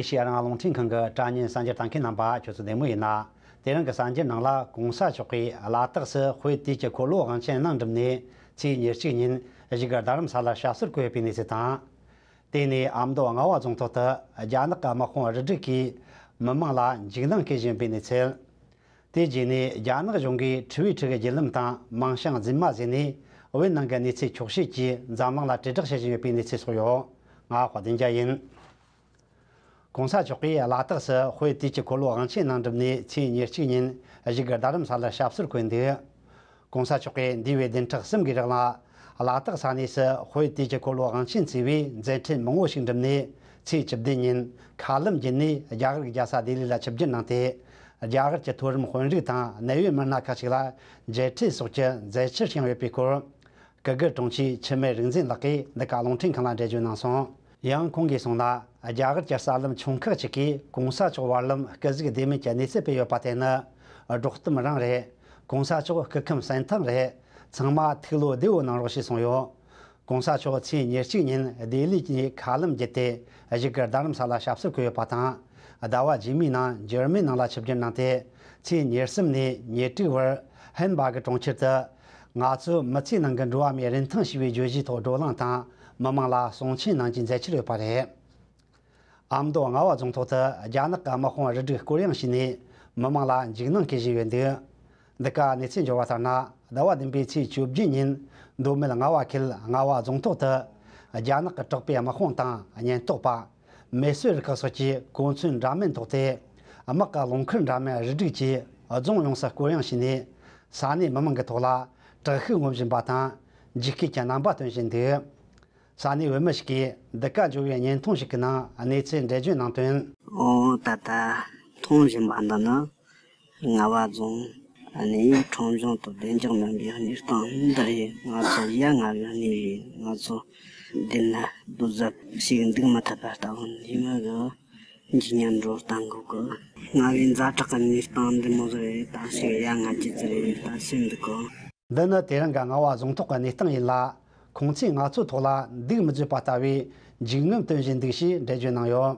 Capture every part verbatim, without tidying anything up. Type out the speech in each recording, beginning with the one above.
ཨེ་ཤེ་ཡ་རང་དབང་རླུང་འཕྲིན་ཁང་གི་དྲ་བརྙན་གསར་འགྱུར་ལྟ་མཁན་རྣམ་པ་ཁྱོད་ཚོ་བདེ་མོ་ཡིན་ན། དེ་རིང་གི་གསར་འགྱུར་ནང་ལ། གོང་ས་མཆོག་གིས་ལ་དྭགས་སུ་དཔེ་དུས་ཀྱི་འཁོར་ལོ་དབང་ཆེན་གནང་གྲུབ་ནས་ཚེས་ཉེར་གཅིག་ཉིན་བཞུགས་སྒར་རྡ་རམ་ས་ལར་ཞབས་སོར་བཀོད་ཡོད་པའི་གནས་ཚུལ་དང་། དེ་ནས་ཨ་མདོ་རྔ་བ་རྫོང་ཐོག་ཏུ་རྒྱ་ནག་གི་དམག་དཔུང་རུ་སྒྲིག་གིས་མི་མང་ལ་འཇིགས་སྣང་སྐྱེ་བཞིན་པའི་གནས་ཚུལ། དེ་རྗེས་ནས་རྒྱ་ནག་གཞུང་གིས་ཁྲི་པའི་ཁྲི་གི་བརྒྱུད་ལམ་དང་མིང་བྱང་རྫུན་མ་བཟོས་ནས་བོད་ནང་གི་གནས་ཚུལ་འཁྱོག་བཤད་ཀྱིས་འཛམ་གླིང་ལ་དྲིལ་བསྒྲགས་བྱེད་བཞིན་ཡོད་པའི་གནས་ཚུལ་སོགས་ཡོད། ང་དཔལ་ལྡན་རྒྱལ་ཡིན། གོང་ས་མཆོག་གིས་ལ་དྭགས་སུ་དཔེ་དུས་ཀྱི་འཁོར་ལོ་དབང་ཆེན་གནང་གྲུབ་ནས་ཚེས་ཉེར་གཅིག་ཉིན་བཞུགས་སྒར་རྡ་རམ་ས་ལར་ཞབས་སོར་བཀོད་འདུག་གོང་ས་མཆོག་གིས་འདས་པའི་བདུན་ཕྲག་གསུམ་གྱི་རིང་ལ་ལ་དྭགས་ས་གནས་སུ་དཔེ་དུས་ཀྱི་འཁོར་ལོ་དབང་ཆེན་གཙོས་པའི་མཛད་འཕྲིན་མང་བོ་ཞིག་འགྲུབ་ནས། ཚེས་བཅུ་བདུན་ཉིན་མཁའ་ལམ་བརྒྱུད་ནས་རྒྱ་གར་གྱི་རྒྱལ་ས་ལྡི་ལི་ལ་ཆིབས་བསྒྱུར་གནང་སྟེ། རྒྱ་གར་གྱི་མཐོ་རིམ་དཔོན་རིགས་དང་གནད་ཡོད་མི་སྣ་ཁག་ཅིག་ལ་མཇལ་འཕྲད་སོགས་ཀྱི་མཛད་འཆར་བསྐྱངས་ཡོད་པའི་སྐོར། སྐུ་སྒེར་དྲུང་ཆེ་འཆི་མེད་རིག་འཛིན་ལགས་ཀྱིས་འདི་ག་རླུང་འཕྲིན་ཁང་ལ་འགྲེལ་བརྗོད་གནང་སོང་། ཡང་ཁོང་གིས་གསུངས་ན། རྒྱ་གར་གྱི་གསར་ལམ་ཆུང་ཁག་ཅིག་གིས་གོང་ས་མཆོག་བར་ལམ་སྐུ་གཟུགས་བདེ་མིན་གྱི་གནས་ཚུལ་སྤེལ་ཡོད་པ་དེ་ནི་སྒྲོག་གཏམ་རང་རེད། གོང་ས་མཆོག་སྐུ་ཁམས་གསལ་ཐང་རེད། ཚང་མ་ཐུགས་བློ་བདེ་བོ་གནང་རོགས་ཞེས་གསུངས་ཡོད། གོང་ས་མཆོག་ཚེས་ཉེར་གཅིག་ཉིན་ལྡི་ལི་ནས་མཁའ་ལམ་བརྒྱུད་དེ་བཞུགས་སྒར་རྡ་རམ་ས་ལ་ཞབས་སོར་བཀོད་ཡོད་པ་དང་། ཟླ་བ་རྗེས་མའི་ནང་འཇར་མན་ནང་ལ་ཆིབས་བསྒྱུར་གནང་སྟེ། ཚེས་ཉེར་གསུམ་ནས་ཉེར་དྲུག་བར་ཧན་སྦག་གི་གྲོང་ཁྱེར་དུ། ང་ཚོའི་མི་ཚེའི་ནང་གི་འགྲོ་བ་མིའི་རིན་ཐང་ཞེས་པའི་བརྗོད་གཞིའི་ཐོག་བགྲོ་གླེང་དང་མི་མང་ལ་གསུང་ཆོས་གནང་རྒྱུའི་མཛད་འཆར་ཡོད་པ་རེད། ཨ་མདོ་རྔ་བ་རྫོང་ཐོག་ཏུ་རྒྱ་ནག་གི་དམག་དཔུང་རུ་སྒྲིག་སྐོར་གཡེང་བྱས་ནས་མི་མང་ལ་འཇིགས་སྣང་སྐྱེ་བཞིན་ཡོད་འདུག་འདི་ག་གནས་ཚུལ་འབྱོར་བ་ལྟར་ན། ཟླ་བ་བདུན་པའི་ཚེས་བཅོ་བརྒྱད་ཉིན་མདོ་སྨད་རྔ་བ་ཁུལ་རྔ་བ་རྫོང་ཐོག་ཏུ་རྒྱ་ནག་གི་དྲག་པའི་དམག་དཔུང་དང་ཉེན་རྟོག་པ། མེ་གསོད་རུ་ཁག་སོགས་ཀྱིས་གོ་མཚོན་འདྲ་མིན་ཐོགས་ཏེ། དམག་གི་རླངས་འཁོར་འདྲ་མིན་རུ་སྒྲིག་གིས་རྫོང་ཡོངས་སུ་སྐོར་གཡེང་བྱས་ནས། ས་གནས་མི་མང་གི་ཐོག་ལ་དྲག་ཤུགས་སྔོན་བཞིན་པ་དང་། འཇིགས་སྐུལ་གྱི་རྣམ་པ་སྟོན་བཞིན་འདུག་ས་གནས་བོད་མི་ཞིག་གིས་འདི་ག་འབྱོར་བའི་བརྙན་ཐུང་ཞིག་གི་ནང་གནས་ཚུལ་འགྲེལ་བརྗོད་གནང་དོན། ཨོ་ད་ལྟ་མཐོང་བཞིན་པ་འདི་ནི་རྔ་བ་རྫོང་ནས་ཁྲོམ་གཞུང་དུ་བདེ་འཇགས་མིན་པའི་གནས་སྟངས་འདི་རེད། ང་ཚོ་ཡ་ང་བའི་གནས་རེད། ང་ཚོ་འདི་ན་རྡོ་གཟབ་ཞིག་འདུག་མ་ཐུབ་པ་ལྟ་བུ་ནས་མི་གི་འཇིགས་ཉམས་འགྲོ་སྟངས་གོ་གི། རྔ་བའི་ཛ་དྲག་གི་གནས་སྟངས་འདི་མོ་ཟིག་རེད། ད་ཞིག་ཡ་ང་ཅི་ཙི་རེད། ད་ཞིག་འདུག་གོ། འདི་ནི་དེ་རིང་གི་རྔ་བ་རྫོང་ཐོག་གི་གནས་སྟངས་ཡིན་ལ། ཁོང་ཚོས་ང་ཚོའི་ཐོག་ལ་འདུག་མི་བཟོད་པ་ལྟ་བུའི་འཇིགས་ངོམ་སྟོན་བཞིན་འདུག་ཞེས་འགྲེལ་བརྗོད་གནང་ཡོད།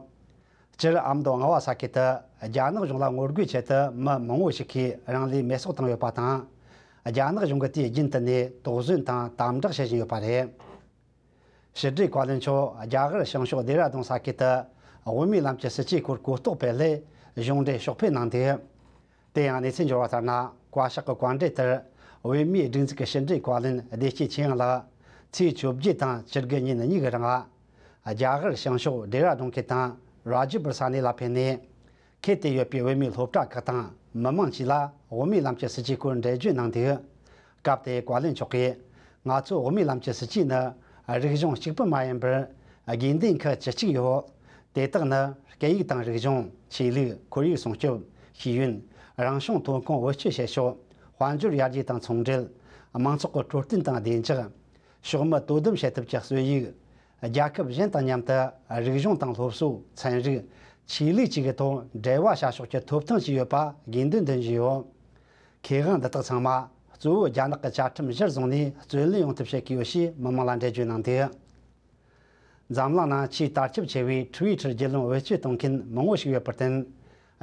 སྤྱིར་ཨ་མདོ་རྔ་བ་ས་ཁུལ་དུ་རྒྱ་ནག་གཞུང་ལ་ངོ་རྒོལ་ཆེད་དུ་མི་མང་བོ་ཞིག་གིས་རང་ལུས་མེ་སྲེག་བཏང་ཡོད་པ་དང་། རྒྱ་ནག་གཞུང་གིས་དུས་རྒྱུན་དུ་ནས་དོགས་ཟོན་དང་དམ་དྲག་བྱེད་བཞིན་ཡོད་པ་རེད། ཕྱི་དྲིལ་བཀའ་བློན་མཆོག་རྒྱ་གར་བྱང་ཕྱོགས་ལྡེ་ར་ལྡུན་ས་ཁུལ་དུ་དབུ་མའི་ལམ་གྱི་སྲིད་བྱུས་སྐོར་གོ་རྟོགས་སྤེལ་སླད་གཞུང་འབྲེལ་ཕྱོགས་ཕེབས་གནང་འདུག་དེ་ཡང་གནས་ཚུལ་འབྱོར་བ་ལྟར་ན། བཀའ་ཤག་གི་བཀའ་འབྲེལ་ལྟར། དབུ་མའི་སྒྲིག་འཛུགས་ཀྱི་ཕྱི་དྲིལ་བཀའ་བློན་བདེ་སྐྱིད་ཆོས་དབྱངས་ལགས་ཚེས་བཅོ་བརྒྱད་དང་བཅུ་དགུ་ཉིན་གཉིས་ཀྱི་རིང་། རྒྱ་གར་བྱང་ཕྱོགས་ལྡེ་ར་ལྡུན་ཁུལ་དང་ར་ཇི་པུར་ས་གནས་ལ་ཕེབས་ནས། ཁུལ་དེར་ཡོད་པའི་བོད་མིའི་སློབ་གྲྭ་ཁག་དང་མི་མང་བཅས་ལ་དབུ་མའི་ལམ་གྱི་སྲིད་བྱུས་སྐོར་འགྲེལ་བརྗོད་གནང་འདུག་སྐབས་དེར་བཀའ་བློན་མཆོག་གིས། ང་ཚོའི་དབུ་མའི་ལམ་གྱི་སྲིད་བྱུས་ནི་རིག་གཞུང་གཅིག་པུ་མ་ཡིན་པར་དགོས་འདུན་ཁག་བཅུ་གཅིག་ཡོད། དེ་དག་ནི་སྐད་ཡིག་དང་རིག་གཞུང་། ཆོས་ལུགས། ཁོར་ཡུག་སྲུང་སྐྱོབ། ཤེས་ཡོན། རང་བྱུང་ཐོན་ཁུངས་བེད་སྤྱོད་བྱེད་ཕྱོགས། དཔལ་འབྱོར་ཡར་རྒྱས་དང་ཚོང་འབྲེལ། མང་ཚོགས་ཀྱི་འཕྲོད་བསྟེན་དང་བདེ་འཇགས། ཕྱོགས་མི་དོ་དམ་བྱེད་ཐབས་ཀྱི་སྲོལ་ཡིག་རྒྱལ་ཁབ་གཞན་དང་མཉམ་དུ་རིག་གཞུང་དང་སློབ་གསོ། ཚན་རིག་ཆོས་ལུགས་བཅས་ཀྱི་ཐོག་འབྲེལ་བ་བྱ་ཕྱོགས་ཀྱི་ཐོབ་ཐང་ཞིག་ཡོད་པ་དགོས་འདུན་འདོན་བཞིན་ཡོད། ཁེ་དབང་འདི་དག་ཚང་མ་གཙོ་བོ་རྒྱ་ནག་གི་བཅའ་ཁྲིམས་གཞིར་བཟུང་ནས་རྩོད་ལེན་ཡོང་ཐབས་བྱེད་ཀྱི་ཡོད་ཞེས་མི་མང་ལ་འགྲེལ་བརྗོད་གནང་འདུག་འཛམ་གླིང་ནང་ཆེས་དར་ཁྱབ་ཆེ་བའི་ཁྲི་པའི་ཁྲི་བརྒྱུད་ལམ་བེད་སྤྱོད་གཏོང་མཁན་མང་བོ་ཞིག་ཡོད་པར་བརྟེན།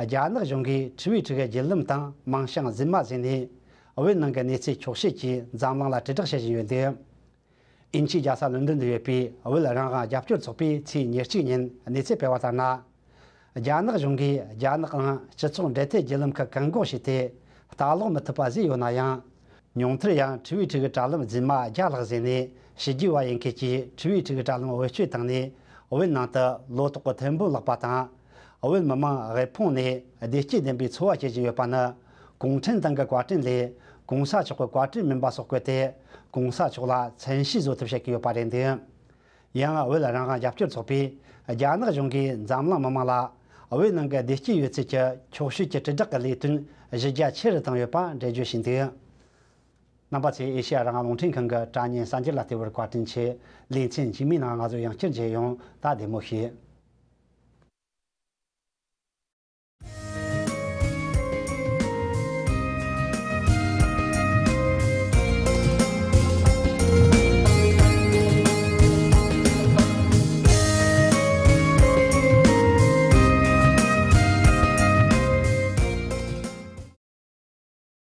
རྒྱ་ནག་གཞུང་གིས་ཁྲི་པའི་ཁྲི་གི་བརྒྱུད་ལམ་དང་མིང་བྱང་རྫུན་མ་བཟོས་ནས། བོད་ནང་གི་གནས་ཚུལ་འཁྱོག་བཤད་ཀྱིས་འཛམ་གླིང་ལ་དྲིལ་བསྒྲགས་བྱེད་བཞིན་ཡོད་འདུག་དབྱིན་ཇིའི་རྒྱལ་ས་ལོན་ཌོན་དུ་ཡོད་པའི་བོད་རང་དབང་རྒྱབ་སྐྱོར་ཚོགས་པས་ཚེས་ཉེར་གཅིག་ཉིན་གནས་ཚུལ་སྤེལ་བ་ལྟར་ན། རྒྱ་ནག་གཞུང་གིས་རྒྱ་ནག་ནང་སྤྱི་ཚོགས་འབྲེལ་མཐུད་བརྒྱུད་ལམ་ཁག་བཀག་འགོག་བྱས་ཏེ། ལྟ་ཀློག་མི་ཐུབ་པ་བཟོས་ཡོད་ན་ཡང་། ཉུང་མཐར་ཡང་ཁྲི་པའི་ཁྲི་གི་དྲ་ལམ་རྫུན་མ་བརྒྱ་ལྷག་བཟོས་ནས་ཕྱི་རྒྱལ་བ་ཡིན་མཁན་གྱིས་ཁྲི་པའི་ཁྲི་གི་དྲ་ལམ་བེད་སྤྱོད་བཏང་ནས། བོད་ནང་དུ་ལོ་ཏོག་གི་ཐོན་འབོར་བརླག་པ་དང་། བོད་མི་མང་དབུལ་ཕོངས་ནས་བདེ་སྐྱིད་ལྡན་པའི་འཚོ་བ་སྐྱེལ་བཞིན་ཡོད་པ་ནི། གུང་ཁྲན་ཏང་གི་བཀའ་དྲིན་ལས་གོང་ས་མཆོག་གི་བཀའ་དྲིན་མིན་པ་སོགས་བཀོད་དེ། གོང་ས་མཆོག་ལ་མཚན་ཤས་བཟོ་ཐབས་བྱེད་ཀྱི་ཡོད་པ་རེད་འདུག་ཡང་བོད་རང་དབང་རྒྱབ་སྐྱོར་ཚོགས་པས་རྒྱ་ནག་གཞུང་གིས་འཛམ་གླིང་མི་མང་ལ་བོད་ནང་གི་བདེ་སྐྱིད་ཡོད་ཚུལ་གྱི་འཁྱོག་བཤད་ཀྱི་དྲིལ་བསྒྲགས་ཀྱི་ལས་དོན་གཞི་རྒྱ་ཆེ་རུ་བཏང་ཡོད་པ་འགྲེལ་བརྗོད་བྱས་འདུག་རྣམ་པ་ཚོས་ཨེ་ཤེ་ཡ་རང་དབང་རླུང་འཕྲིན་ཁང་གི་དྲ་བརྙན་གསར་འགྱུར་ལ་བལྟས་པར་བཀའ་དྲིན་ཆེ། ལེ་ཚན་རྗེས་མའི་ནང་ང་ཚོ་ཡང་བསྐྱར་མཇལ་ཡོང་། ད་བདེ་མོ་བྱོས།